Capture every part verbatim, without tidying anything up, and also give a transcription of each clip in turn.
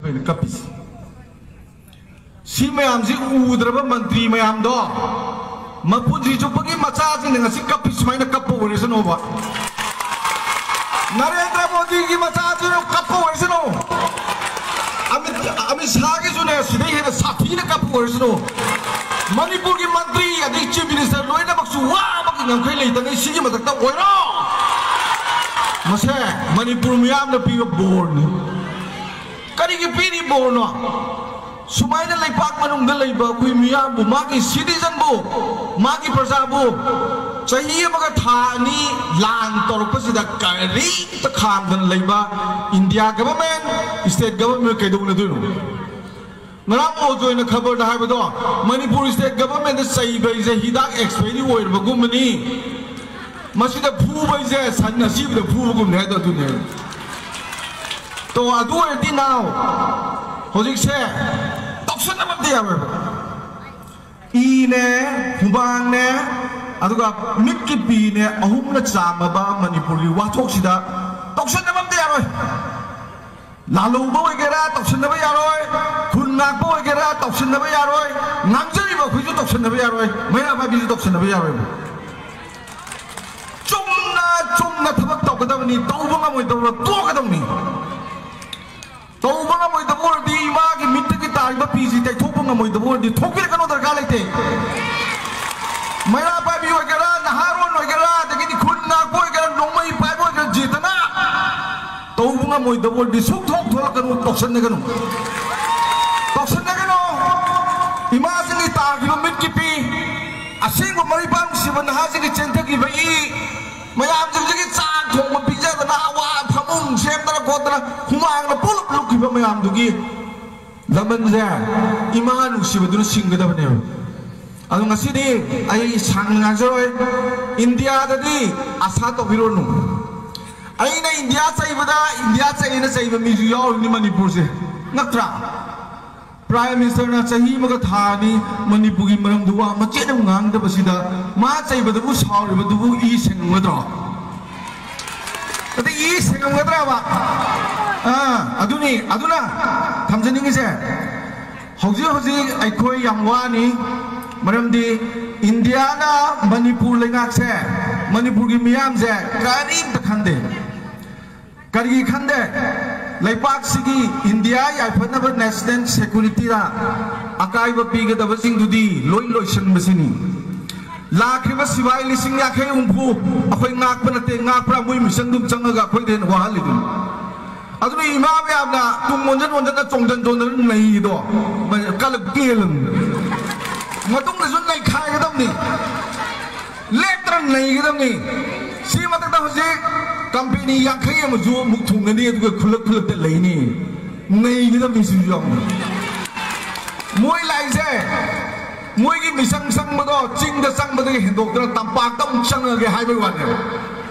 ꯑꯩꯅ ꯀꯞꯄꯤꯁꯤ꯫ ꯁꯤ ꯃꯌꯥꯝꯁꯤ ꯎꯗ꯭ꯔꯕ ꯃꯟꯇ꯭ꯔꯤ ꯃꯌꯥꯝꯗꯣ ꯃꯄꯨꯟꯁꯤ ꯆꯨꯞꯄꯒꯤ ꯃꯆꯥꯁꯤꯡꯅ ꯉꯁꯤ ꯀꯞꯄꯤ ꯁꯨꯃꯥꯏꯅ ꯀꯞꯄ ꯑꯣꯏꯔꯁꯅꯨꯕ꯫ ꯅꯔꯦꯟꯗ꯭ꯔ ꯃꯣꯗꯤꯒꯤ ꯃꯆꯥꯁꯤꯅ ꯀꯞꯄ ꯑꯣꯏꯔꯁꯅꯨ꯫ ꯑꯃꯤꯠ, ꯑꯃꯤꯠ ꯁꯥꯍꯒꯤꯁꯨꯅꯦ ꯁꯤꯗꯩ ꯍꯦꯟꯅ ꯁꯥꯊꯤꯅ ꯀꯞꯄ ꯑꯣꯏꯔꯁꯅꯨ꯫ ꯃꯅꯤꯄꯨꯔꯒꯤ ꯃꯟꯇ꯭ꯔꯤ ꯑꯗꯩ ꯆꯤꯐ ꯃꯤꯅꯤꯁꯇꯔ ꯂꯣꯏꯅꯃꯛꯁꯨ ꯋꯥꯕꯒꯤ ꯉꯝꯈꯩ ꯂꯩꯇꯉꯩ ꯁꯤꯒꯤ ꯃꯊꯛꯇ ꯑꯣꯏꯔꯣ꯫ ꯃꯁꯦ ꯃꯅꯤꯄꯨꯔ ꯃꯤꯌꯥꯝꯅ ꯄꯤꯕ ꯕꯣꯔꯅꯤ꯫ ꯀꯔꯤꯒꯤ ꯄꯤꯔꯤ ꯕꯣꯔꯅꯣ? ꯁꯨꯃꯥꯏꯅ ꯂꯩꯄꯥꯛ ꯃꯅꯨꯡꯗ ꯂꯩꯕ ꯑꯩꯈꯣꯏ ꯃꯤꯌꯥꯝꯕꯨ, ꯃꯥꯒꯤ ꯁꯤꯇꯤꯖꯟꯕꯨ, ꯃꯥꯒꯤ ꯄ꯭ꯔꯖꯥꯕꯨ ꯆꯍꯤ ꯑꯃꯒ ꯊꯥ ꯑꯅꯤ ꯂꯥꯟ ꯇꯧꯔꯛꯄꯁꯤꯗ ꯀꯔꯤꯝꯇ ꯈꯥꯝꯗꯅ ꯂꯩꯕ ꯏꯟꯗꯤꯌꯥ ꯒꯚꯔꯟꯃꯦꯟ, ꯁ꯭ꯇꯦꯠ ꯒꯚꯔꯟꯃꯦꯟ ꯀꯩꯗꯧꯅꯗꯣꯏꯅꯣ? ꯉꯔꯥꯡ ꯑꯣꯖꯣꯏꯅ ꯈꯕꯔꯗ ꯍꯥꯏꯕꯗꯣ, ꯃꯅꯤꯄꯨꯔ ꯁ꯭ꯇꯦꯠ ꯒꯚꯔꯟꯃꯦꯟꯗ ꯆꯩꯕ ꯍꯥꯏꯁꯦ ꯍꯤꯗꯥꯛ ꯑꯦꯛꯁꯄꯥꯏꯔꯤ ꯑꯣꯏꯔꯕꯒꯨꯝꯕꯅꯤ꯫ ꯃꯁꯤꯗ ꯐꯨꯕ ꯍꯥꯏꯁꯦ ꯁꯟ ꯑꯁꯤꯕꯗ ꯐꯨꯕꯒꯨꯝꯅꯤ ꯍꯥꯏꯗꯣ ꯑꯗꯨꯅꯦ꯫ ꯇꯣ, ꯑꯗꯨ ꯑꯣꯏꯔꯗꯤ ꯅꯥꯎ, ꯍꯧꯖꯤꯛꯁꯦ ꯇꯧꯁꯟꯅꯕ ꯑꯝꯇ ꯌꯥꯔꯣꯏꯕ꯫ ꯏꯅꯦ, ꯍꯨꯃꯥꯡꯅꯦ, ꯑꯗꯨꯒ ꯃꯤꯠꯀꯤ ꯄꯤꯅꯦ, ꯑꯍꯨꯝꯅ ꯆꯥꯝꯃꯕ ꯃꯅꯤꯄꯨꯔꯒꯤ ꯋꯥꯊꯣꯛꯁꯤꯗ ꯇꯧꯁꯟꯅꯕ ꯑꯝꯇ ꯌꯥꯔꯣꯏ꯫ ꯂꯥꯜꯍꯧꯕ ꯑꯣꯏꯒꯦꯔꯥ ꯇꯧꯁꯟꯅꯕ ꯌꯥꯔꯣꯏ, ꯈꯨꯟ ꯉꯥꯛꯄ ꯑꯣꯏꯒꯦꯔꯥ ꯇꯧꯁꯟꯅꯕ ꯌꯥꯔꯣꯏ, ꯉꯥꯡꯖꯔꯤꯕ ꯑꯩꯈꯣꯏꯁꯨ ꯇꯧꯁꯟꯅꯕ ꯌꯥꯔꯣꯏ, ꯃꯩꯔꯥ ꯄꯥꯏꯕꯤꯁꯨ ꯇꯧꯁꯟꯅꯕ ꯌꯥꯔꯣꯏꯕ꯫ ꯆꯨꯝꯅ ꯆꯨꯝꯅ ꯊꯕꯛ ꯇꯧꯒꯗꯕꯅꯤ, ꯇꯧꯕ ꯉꯝꯃꯣꯏꯗꯧꯔ ꯇꯣꯛꯀꯗꯕꯅꯤ꯫ ꯇꯧꯕ ꯉꯝꯃꯣꯏꯗꯕ ꯑꯣꯏꯔꯗꯤ ꯏꯃꯥꯒꯤ ꯃꯤꯠꯇꯒꯤ ꯇꯥꯔꯤꯕ ꯄꯤꯁꯤ ꯇꯩꯊꯣꯛꯄ ꯉꯝꯃꯣꯏꯗꯕ ꯑꯣꯏꯔꯗꯤ ꯊꯣꯛꯄꯤꯔꯛꯀꯅꯨ, ꯗꯔꯀꯥꯔ ꯂꯩꯇꯦ꯫ ꯃꯩꯔꯥ ꯄꯥꯏꯕꯤ ꯑꯣꯏꯒꯦꯔꯥ, ꯅꯍꯥꯔꯣꯟ ꯑꯣꯏꯒꯦꯔꯥ, ꯑꯗꯒꯤꯗꯤ ꯈꯨꯟ ꯉꯥꯛꯄ ꯑꯣꯏꯒꯦꯔꯥ, ꯅꯣꯡꯃꯩ ꯄꯥꯏꯕ ꯑꯣꯏꯒꯦꯔꯥ, ꯖꯦꯇꯅ ꯇꯧꯕ ꯉꯝꯃꯣꯏꯗꯕ ꯑꯣꯏꯔꯗꯤ ꯁꯨꯛꯊꯣꯛ ꯊꯣꯛꯂꯛꯀꯅꯨ, ꯇꯧꯁꯟꯅꯒꯅꯨ꯫ ꯇꯧꯁꯟꯅꯒꯅꯨ꯫ ꯏꯃꯥꯁꯤꯡꯒꯤ ꯇꯥꯈꯤꯕ ꯃꯤꯠꯀꯤ ꯄꯤ, ꯑꯁꯦꯡꯕ ꯃꯔꯩꯄꯥꯛ ꯅꯨꯡꯁꯤꯕ ꯅꯍꯥꯁꯤꯡꯒꯤ ꯆꯦꯟꯊꯈꯤꯕ ꯏ, ꯃꯌꯥꯝꯁꯤꯡꯁꯤꯒꯤ ꯆꯥꯛ ꯊꯣꯡꯕ ꯄꯤꯖꯗꯅ, ꯑꯋꯥ ꯐꯃꯨꯡ ꯁꯦꯝꯗꯅ ꯈꯣꯠꯇꯅ, ꯍꯨꯃꯥꯡꯅ ꯄꯨꯂꯞ ꯂꯨꯞꯈꯤꯕ ꯃꯌꯥꯝꯗꯨꯒꯤ ꯂꯃꯟꯁꯦ ꯏꯃꯥ ꯅꯨꯡꯁꯤꯕꯗꯨꯅ ꯁꯤꯡꯒꯗꯕꯅꯦꯕ꯫ ꯑꯗꯣ ꯉꯁꯤꯗꯤ ꯑꯩ ꯁꯥꯡꯅ ꯉꯥꯡꯖꯔꯣꯏ꯫ ꯏꯟꯗꯤꯌꯥꯗꯗꯤ ꯑꯁꯥ ꯇꯧꯕꯤꯔꯨꯔꯅꯨ꯫ ꯑꯩꯅ ꯏꯟꯗꯤꯌꯥ ꯆꯩꯕꯗ ꯏꯟꯗꯤꯌꯥ ꯆꯩꯅ ꯆꯩꯕ ꯃꯤꯁꯨ ꯌꯥꯎꯔꯤꯅꯤ ꯃꯅꯤꯄꯨꯔꯁꯦ, ꯅꯠꯇ꯭ꯔꯥ? ꯄ꯭ꯔꯥꯏꯝ ꯃꯤꯅꯤꯁꯇꯔꯅ ꯆꯍꯤ ꯑꯃꯒ ꯊꯥ ꯑꯅꯤ ꯃꯅꯤꯄꯨꯔꯒꯤ ꯃꯔꯝꯗ ꯋꯥ ꯃꯆꯦꯠ ꯑꯃ ꯉꯥꯡꯗꯕꯁꯤꯗ ꯃꯥ ꯆꯩꯕꯗꯕꯨ ꯁꯥꯎꯔꯤꯕꯗꯨꯕꯨ ꯏ ꯁꯦꯡꯉꯝꯒꯗ꯭ꯔꯣ? ꯑꯗꯩ ꯏ ꯁꯦꯡꯉꯝꯒꯗ꯭ꯔꯕ? ꯑꯥ, ꯑꯗꯨꯅꯤ, ꯑꯗꯨꯅ ꯊꯝꯖꯅꯤꯡꯉꯤꯁꯦ, ꯍꯧꯖꯤꯛ ꯍꯧꯖꯤꯛ ꯑꯩꯈꯣꯏ ꯌꯥꯝ ꯋꯥꯅꯤ꯫ ꯃꯔꯝꯗꯤ ꯏꯟꯗꯤꯌꯥꯅ ꯃꯅꯤꯄꯨꯔ ꯂꯩꯉꯥꯛꯁꯦ, ꯃꯅꯤꯄꯨꯔꯒꯤ ꯃꯤꯌꯥꯝꯁꯦ ꯀꯔꯤꯝꯇ ꯈꯟꯗꯦ꯫ ꯀꯔꯤꯒꯤ ꯈꯟꯗꯦ? ꯂꯩꯄꯥꯛꯁꯤꯒꯤ ꯏꯟꯗꯤꯌꯥ ꯌꯥꯏꯐꯅꯕ ꯅꯦꯁꯅꯦꯜ ꯁꯦꯀ꯭ꯌꯨꯔꯤꯇꯤꯗ ꯑꯀꯥꯏꯕ ꯄꯤꯒꯗꯕꯁꯤꯡꯗꯨꯗꯤ ꯂꯣꯏ ꯂꯣꯏꯁꯤꯟꯕꯁꯤꯅꯤ꯫ ꯂꯥꯛꯈ꯭ꯔꯤꯕ ꯁꯤꯐꯥꯏ ꯂꯤꯁꯤꯡ ꯌꯥꯡꯈꯩ ꯍꯨꯝꯐꯨ ꯑꯩꯈꯣꯏ ꯉꯥꯛꯄ ꯅꯠꯇꯦ, ꯉꯥꯛꯄ꯭ꯔꯥ? ꯃꯣꯏ ꯃꯤꯁꯟꯗꯨꯝ ꯆꯪꯉꯒ ꯑꯩꯈꯣꯏꯗ ꯍꯦꯟꯅ ꯋꯥꯍꯜꯂꯤꯗꯨꯅꯤ꯫ ꯑꯗꯨꯅ ꯏꯃꯥ ꯃꯌꯥꯝꯅ ꯇꯨꯡ ꯑꯣꯟꯖꯟ ꯑꯣꯟꯖꯟꯅ, ꯆꯣꯡꯖꯟ ꯆꯣꯡꯖꯟ ꯅꯩꯗꯣ ꯀꯜꯂ ꯄꯦꯜꯂꯝꯅꯤ꯫ ꯃꯇꯨꯡꯗꯁꯨ ꯅꯩꯈꯥꯏꯒꯗꯕꯅꯤ, ꯂꯦꯞꯇꯅ ꯅꯩꯒꯗꯕꯅꯤ꯫ ꯁꯤ ꯃꯊꯛꯇ ꯍꯧꯖꯤꯛ ꯀꯝꯄꯦꯅꯤ ꯌꯥꯡꯈꯩ ꯑꯃꯁꯨ ꯑꯃꯨꯛ ꯊꯨꯡꯒꯅꯤ, ꯑꯗꯨꯒ ꯈꯨꯜꯂꯛ ꯈꯨꯜꯂꯛꯇ ꯂꯩꯅꯤ꯫ ꯅꯩꯒꯗꯕꯅꯤ ꯁꯤꯁꯨ ꯌꯥꯎꯅ꯫ ꯃꯣꯏ ꯂꯥꯛꯏꯁꯦ, ꯃꯣꯏꯒꯤ ꯃꯤꯁꯟ ꯆꯪꯕꯗꯣ ꯆꯤꯡꯗ ꯆꯪꯕꯗꯒꯤ ꯍꯦꯟꯗꯣꯛꯇꯅ ꯇꯝꯄꯥꯛꯇ ꯑꯃꯨꯛ ꯆꯪꯉꯒꯦ ꯍꯥꯏꯕꯒꯤ ꯋꯥꯅꯦꯕ꯫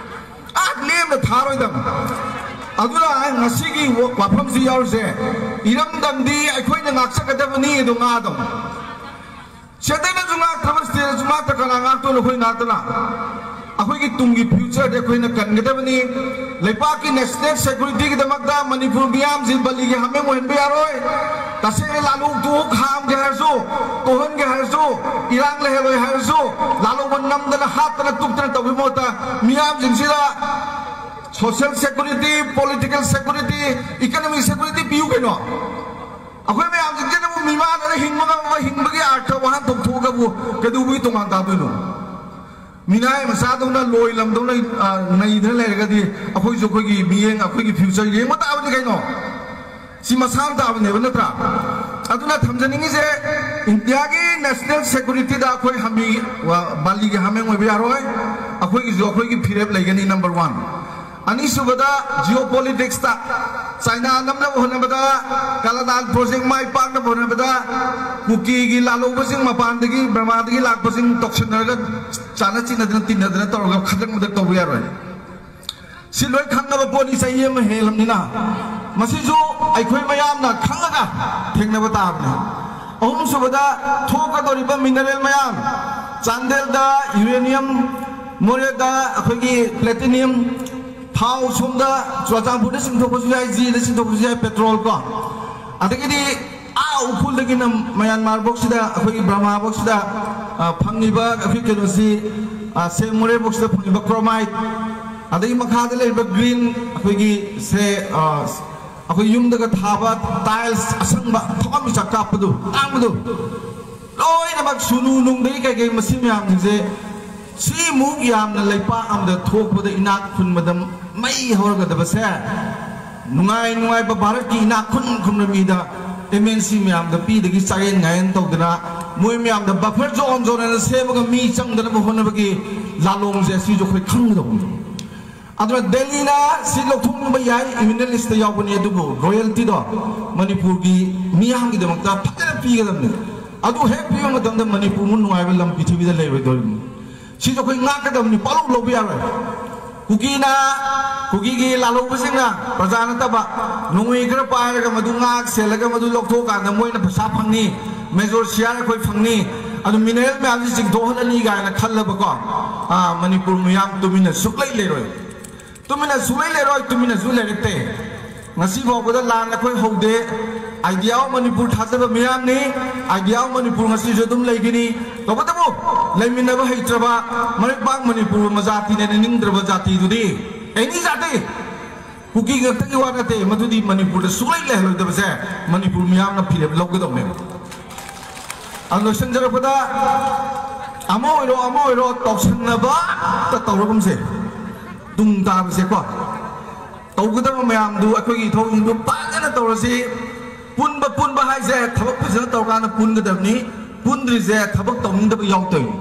ꯑꯥ, ꯂꯦꯝꯅ ꯊꯥꯔꯣꯏꯗꯕꯅꯤ꯫ ꯑꯗꯨꯅ ꯉꯁꯤꯒꯤ ꯋꯥꯐꯝꯁꯤ ꯌꯥꯎꯔꯤꯁꯦ, ꯏꯔꯝꯗꯝꯗꯤ ꯑꯩꯈꯣꯏꯅ ꯉꯥꯛꯆꯒꯗꯕꯅꯤ ꯑꯗꯣ ꯉꯥꯗꯧꯅꯤ꯫ ꯁꯦꯟꯇꯔꯅꯁꯨ ꯉꯥꯛꯇ꯭ꯔꯕ, ꯁ꯭ꯇꯦꯠꯅꯁꯨ ꯉꯥꯛꯇ꯭ꯔ ꯀꯅꯥ ꯉꯥꯛꯇꯣꯏꯅꯣ? ꯑꯩꯈꯣꯏ ꯉꯥꯛꯇꯅ꯫ ꯑꯩꯈꯣꯏꯒꯤ ꯇꯨꯡꯒꯤ ꯐ꯭ꯌꯨꯆꯔꯗꯤ ꯑꯩꯈꯣꯏꯅ ꯀꯟꯒꯗꯕꯅꯤ꯫ ꯂꯩꯄꯥꯛꯀꯤ ꯅꯦꯁꯅꯦꯜ ꯁꯦꯀ꯭ꯌꯨꯔꯤꯇꯤꯒꯤꯗꯃꯛꯇ ꯃꯅꯤꯄꯨꯔ ꯃꯤꯌꯥꯝꯁꯤ ꯕꯂꯤꯒꯤ ꯍꯥꯃꯦꯡ ꯑꯣꯏꯍꯟꯕ ꯌꯥꯔꯣꯏ꯫ ꯇꯁꯦꯡꯅ ꯂꯥꯂꯣꯡ ꯇꯨ ꯈꯥꯝꯒꯦ ꯍꯥꯏꯔꯁꯨ, ꯇꯨꯍꯟꯒꯦ ꯍꯥꯏꯔꯁꯨ, ꯏꯔꯥꯡ ꯂꯩꯍꯜꯂꯣꯏ ꯍꯥꯏꯔꯁꯨ, ꯂꯥꯂꯣꯡꯕ ꯅꯝꯗꯅ ꯍꯥꯠꯇꯅ ꯇꯨꯞꯇꯅ ꯇꯧꯕꯒꯤ ꯃꯍꯨꯠꯇ ꯃꯤꯌꯥꯝꯁꯤꯡꯁꯤꯗ social security, political security, economic security ꯄꯤꯌꯨ ꯀꯩꯅꯣ꯫ ꯑꯩꯈꯣꯏ ꯃꯌꯥꯝꯁꯤꯡꯁꯤꯅꯕꯨ ꯃꯤꯃꯥꯟꯅꯅ ꯍꯤꯡꯕ ꯉꯝꯕ, ꯍꯤꯡꯕꯒꯤ ꯑꯥꯔꯊ ꯋꯥꯍꯟꯊꯣꯛ ꯊꯣꯛꯑꯒꯕꯨ ꯀꯩꯗꯧꯕꯒꯤ ꯇꯣꯉꯥꯟ ꯇꯥꯗꯣꯏꯅꯣ? ꯃꯤꯅꯥꯏ ꯃꯆꯥꯗꯧꯅ, ꯂꯣꯏ ꯂꯝꯗꯧꯅ, ꯑ, ꯅꯩꯗꯅ ꯂꯩꯔꯒꯗꯤ ꯑꯩꯈꯣꯏꯁꯨ ꯑꯩꯈꯣꯏꯒꯤ ꯃꯤꯠꯌꯦꯡ, ꯑꯩꯈꯣꯏꯒꯤ ꯐ꯭ꯌꯨꯆꯔ ꯌꯦꯡꯕ ꯇꯥꯕꯅꯤ ꯀꯩꯅꯣ꯫ ꯁꯤ ꯃꯁꯥꯅ ꯇꯥꯕꯅꯦꯕ, ꯅꯠꯇ꯭ꯔꯥ? ꯑꯗꯨꯅ ꯊꯝꯖꯅꯤꯡꯉꯤꯁꯦ, ꯏꯟꯗꯤꯌꯥꯒꯤ ꯅꯦꯁꯅꯦꯜ ꯁꯦꯀ꯭ꯌꯨꯔꯤꯇꯤꯗ ꯑꯩꯈꯣꯏ ꯍꯥꯃꯤ, ꯋꯥ-, ꯕꯥꯂꯤꯒꯤ ꯍꯥꯃꯦꯡ ꯑꯣꯏꯕ ꯌꯥꯔꯣꯏ꯫ ꯑꯩꯈꯣꯏꯒꯤꯁꯨ ꯑꯩꯈꯣꯏꯒꯤ ꯐꯤꯔꯦꯞ ꯂꯩꯒꯅꯤ, ꯅꯝꯕꯔ ꯋꯥꯟ꯫ ꯑꯅꯤꯁꯨꯕꯗ, ꯖꯤꯑꯣ ꯄꯣꯂꯤꯇꯤꯛꯁꯇ ꯆꯥꯏꯅꯥ ꯅꯝꯅꯕ ꯍꯣꯠꯅꯕꯗ, ꯀꯂꯥꯗꯥꯟ ꯄ꯭ꯔꯣꯖꯦꯛ ꯃꯥꯏ ꯄꯥꯛꯅꯕ ꯍꯣꯠꯅꯕꯗ, ꯀꯨꯀꯤꯒꯤ ꯂꯥꯜꯍꯧꯕꯁꯤꯡ, ꯃꯄꯥꯟꯗꯒꯤ ꯕꯔꯃꯥꯗꯒꯤ ꯂꯥꯛꯄꯁꯤꯡ ꯇꯧꯁꯤꯟꯅꯔꯒ, ꯆꯥꯅ ꯆꯤꯟꯅꯗꯅ, ꯇꯤꯟꯅꯗꯅ ꯇꯧꯔꯒ ꯈꯗ꯭ꯔꯛ ꯃꯗ꯭ꯔꯛ ꯇꯧꯕ ꯌꯥꯔꯣꯏ꯫ ꯁꯤ ꯂꯣꯏ ꯈꯪꯅꯕ ꯄꯣꯠꯅꯤ, ꯆꯍꯤ ꯑꯃ ꯍꯦꯜꯂꯝꯅꯤꯅ꯫ ꯃꯁꯤꯁꯨ ꯑꯩꯈꯣꯏ ꯃꯌꯥꯝꯅ ꯈꯪꯉꯒ ꯊꯦꯡꯅꯕ ꯇꯥꯕꯅꯤ꯫ ꯑꯍꯨꯝꯁꯨꯕꯗ, ꯊꯣꯛꯀꯗꯧꯔꯤꯕ ꯃꯤꯅꯔꯦꯜ ꯃꯌꯥꯝ, ꯆꯥꯟꯗꯦꯜꯗ ꯌꯨꯔꯦꯅꯤꯌꯝ, ꯃꯣꯔꯦꯗ ꯑꯩꯈꯣꯏꯒꯤ ꯄ꯭ꯂꯦꯇꯤꯅꯤꯌꯝ, ꯊꯥꯎ ꯁꯣꯝꯗ ꯆꯨꯔꯆꯥꯟꯄꯨꯔꯗ ꯆꯤꯡꯊꯣꯛꯄꯁꯨ ꯌꯥꯏ, ꯖꯤꯗ ꯆꯤꯡꯊꯣꯛꯄꯁꯨ ꯌꯥꯏ, ꯄꯦꯇ꯭ꯔꯣꯜ ꯀꯣ꯫ ꯑꯗꯒꯤꯗꯤ ꯑꯥ ꯎꯈ꯭ꯔꯨꯜꯗꯒꯤꯅ ꯃꯌꯥꯟꯃꯥꯔꯐꯧꯁꯤꯗ, ꯑꯩꯈꯣꯏꯒꯤ ꯕꯔꯃꯥꯐꯧꯁꯤꯗ, ꯑ, ꯐꯪꯉꯤꯕ ꯑꯩꯈꯣꯏ ꯀꯩꯅꯣꯁꯤ, ꯑ, ꯁꯦꯝ ꯃꯣꯔꯦꯐꯧꯁꯤꯗ ꯐꯪꯉꯤꯕ ꯀ꯭ꯔꯣꯃꯥꯏꯠ, ꯑꯗꯒꯤ ꯃꯈꯥꯗ ꯂꯩꯔꯤꯕ ꯒ꯭ꯔꯤꯟ, ꯑꯩꯈꯣꯏꯒꯤ ꯁꯦ, ꯑ, ꯑꯩꯈꯣꯏ ꯌꯨꯝꯗꯒ ꯊꯥꯕ ꯇꯥꯏꯜꯁ ꯑꯁꯪꯕ, ꯊꯋꯥꯟꯃꯤꯆꯥꯛ ꯀꯥꯞꯄꯗꯨ, ꯇꯥꯡꯕꯗꯨ, ꯂꯣꯏꯅꯃꯛ ꯁꯨꯅꯨ ꯅꯨꯡꯗꯒꯤ ꯀꯩꯀꯩ ꯃꯁꯤ ꯃꯌꯥꯝꯁꯤꯡꯁꯦ ꯁꯤꯃꯨꯛ ꯌꯥꯝꯅ ꯂꯩꯄꯥꯛ ꯑꯃꯗ ꯊꯣꯛꯄꯗ ꯏꯅꯥꯛ ꯈꯨꯟꯕꯗ ꯃꯩ ꯍꯧꯔꯒꯗꯕꯁꯦ ꯅꯨꯡꯉꯥꯏ ꯅꯨꯡꯉꯥꯏꯕ ꯚꯥꯔꯠꯀꯤ ꯏꯅꯥꯛ ꯈꯨꯟ ꯈꯨꯟꯕ ꯃꯤꯗ ꯑꯦꯝ ꯑꯦꯟ ꯁꯤ ꯃꯌꯥꯝꯗ ꯄꯤꯗꯒꯤ ꯆꯥꯌꯦꯟ ꯉꯥꯌꯦꯟ ꯇꯧꯗꯅ ꯃꯣꯏ ꯃꯌꯥꯝꯗ ꯕꯐꯔ ꯖꯣꯟ ꯖꯣꯟ ꯑꯅ ꯁꯦꯝꯃꯒ ꯃꯤ ꯆꯪꯗꯅꯕ ꯍꯣꯠꯅꯕꯒꯤ ꯂꯥꯂꯣꯡꯁꯦ ꯁꯤꯁꯨ ꯑꯩꯈꯣꯏ ꯈꯪꯒꯗꯧꯕꯅꯤ꯫ ꯑꯗꯨꯅ ꯗꯦꯜꯂꯤꯅ ꯁꯤ ꯂꯧꯊꯣꯛꯅꯤꯡꯕ ꯌꯥꯏ, ꯌꯨꯅꯤꯌꯟ ꯂꯤꯁꯇ ꯌꯥꯎꯕꯅꯤ, ꯑꯗꯨꯕꯨ ꯔꯣꯌꯦꯜꯇꯤꯗꯣ ꯃꯅꯤꯄꯨꯔꯒꯤ ꯃꯤꯌꯥꯝꯒꯤꯗꯃꯛꯇ ꯐꯖꯅ ꯄꯤꯒꯗꯕꯅꯤ꯫ ꯑꯗꯨ ꯍꯦꯛ ꯄꯤꯕ ꯃꯇꯝꯗ ꯃꯅꯤꯄꯨꯔꯃꯨꯛ ꯅꯨꯡꯉꯥꯏꯕ ꯂꯝ ꯄ꯭ꯔꯤꯊꯤꯕꯤꯗ ꯂꯩꯔꯣꯏꯗꯧꯔꯤꯕꯅꯤ꯫ ꯁꯤꯁꯨ ꯑꯩꯈꯣꯏ ꯉꯥꯛꯀꯗꯕꯅꯤ, ꯄꯥꯛꯂꯧ ꯂꯧꯕ ꯌꯥꯔꯣꯏ꯫ ꯀꯨꯀꯤꯅ, ꯀꯨꯀꯤꯒꯤ ꯂꯥꯜꯍꯧꯕꯁꯤꯡꯅ, ꯄ꯭ꯔꯖꯥ ꯅꯠꯇꯕ, ꯅꯣꯡꯃꯩ ꯈꯔ ꯄꯥꯏꯔꯒ ꯃꯗꯨ ꯉꯥꯛ ꯁꯦꯜꯂꯒ ꯃꯗꯨ ꯂꯧꯊꯣꯛꯑꯀꯥꯟꯗ ꯃꯣꯏꯅ ꯄꯩꯁꯥ ꯐꯪꯅꯤ, ꯃꯦꯖꯣꯔ ꯁꯤꯌꯥꯔ ꯑꯩꯈꯣꯏ ꯐꯪꯅꯤ, ꯑꯗꯨ ꯃꯤꯅꯔꯦꯜ ꯃꯌꯥꯝꯁꯤ ꯆꯤꯡꯊꯣꯛꯍꯜꯂꯅꯤ ꯀꯥꯏꯅ ꯈꯜꯂꯕꯀꯣ, ꯑꯥ, ꯃꯅꯤꯄꯨꯔ ꯃꯤꯌꯥꯝ ꯇꯨꯃꯤꯟꯅ ꯁꯨꯛꯂꯩ ꯂꯩꯔꯣꯏ꯫ ꯇꯨꯃꯤꯟꯅ ꯁꯨꯛꯂꯩ ꯂꯩꯔꯣꯏ, ꯇꯨꯃꯤꯟꯅꯁꯨ ꯂꯩꯔꯛꯇꯦ꯫ ꯉꯁꯤ ꯐꯥꯎꯕꯗ ꯂꯥꯟ ꯑꯩꯈꯣꯏ ꯍꯧꯗꯦ꯫ Idea of Manipur ꯊꯥꯖꯕ ꯃꯤꯌꯥꯝꯅꯤ꯫ Idea of Manipur ꯉꯁꯤꯁꯨ ꯑꯗꯨꯝ ꯂꯩꯒꯅꯤ꯫ ꯇꯧꯕꯇꯕꯨ ꯂꯩꯃꯤꯟꯅꯕ ꯍꯩꯇ꯭ꯔꯕ, ꯃꯔꯩꯕꯥꯛ ꯃꯅꯤꯄꯨꯔ ꯃꯖꯥꯇꯤꯅ ꯅꯤꯡꯗ꯭ꯔꯕ ꯖꯥꯇꯤꯗꯨꯗꯤ, ꯑꯦꯅꯤ ꯖꯥꯇꯤ, ꯀꯨꯀꯤ ꯈꯛꯇꯒꯤ ꯋꯥ ꯅꯠꯇꯦ, ꯃꯗꯨꯗꯤ ꯃꯅꯤꯄꯨꯔꯗ ꯁꯨꯛꯂꯩ ꯂꯩꯍꯜꯂꯣꯏꯗꯕꯁꯦ ꯃꯅꯤꯄꯨꯔ ꯃꯤꯌꯥꯝꯅ ꯐꯤꯔꯦꯞ ꯂꯧꯒꯗꯧꯅꯦꯕ꯫ ꯑꯗꯨ ꯂꯣꯏꯁꯤꯟꯖꯔꯛꯄꯗ ꯑꯃ ꯑꯣꯏꯔꯣ ꯑꯃ ꯑꯣꯏꯔꯣ ꯇꯧꯁꯟꯅꯕ ꯑꯝꯇ ꯇꯧꯔꯒꯨꯝꯁꯦ꯫ ꯇꯨꯡ ꯇꯥꯕꯁꯦꯀꯣ, ꯇꯧꯒꯗꯕ ꯃꯌꯥꯝꯗꯨ ꯑꯩꯈꯣꯏꯒꯤ ꯊꯕꯛꯁꯤꯡꯗꯨ ꯐꯖꯅ ꯇꯧꯔꯁꯤ꯫ ꯄꯨꯟꯕ, ꯄꯨꯟꯕ ꯍꯥꯏꯁꯦ ꯊꯕꯛ ꯐꯖꯅ ꯇꯧꯔꯀꯥꯟꯗ ꯄꯨꯟꯒꯗꯕꯅꯤ꯫ ꯄꯨꯟꯗ꯭ꯔꯤꯁꯦ ꯊꯕꯛ ꯇꯧꯅꯤꯡꯗꯕ ꯌꯥꯎꯗꯣꯏꯅꯤ꯫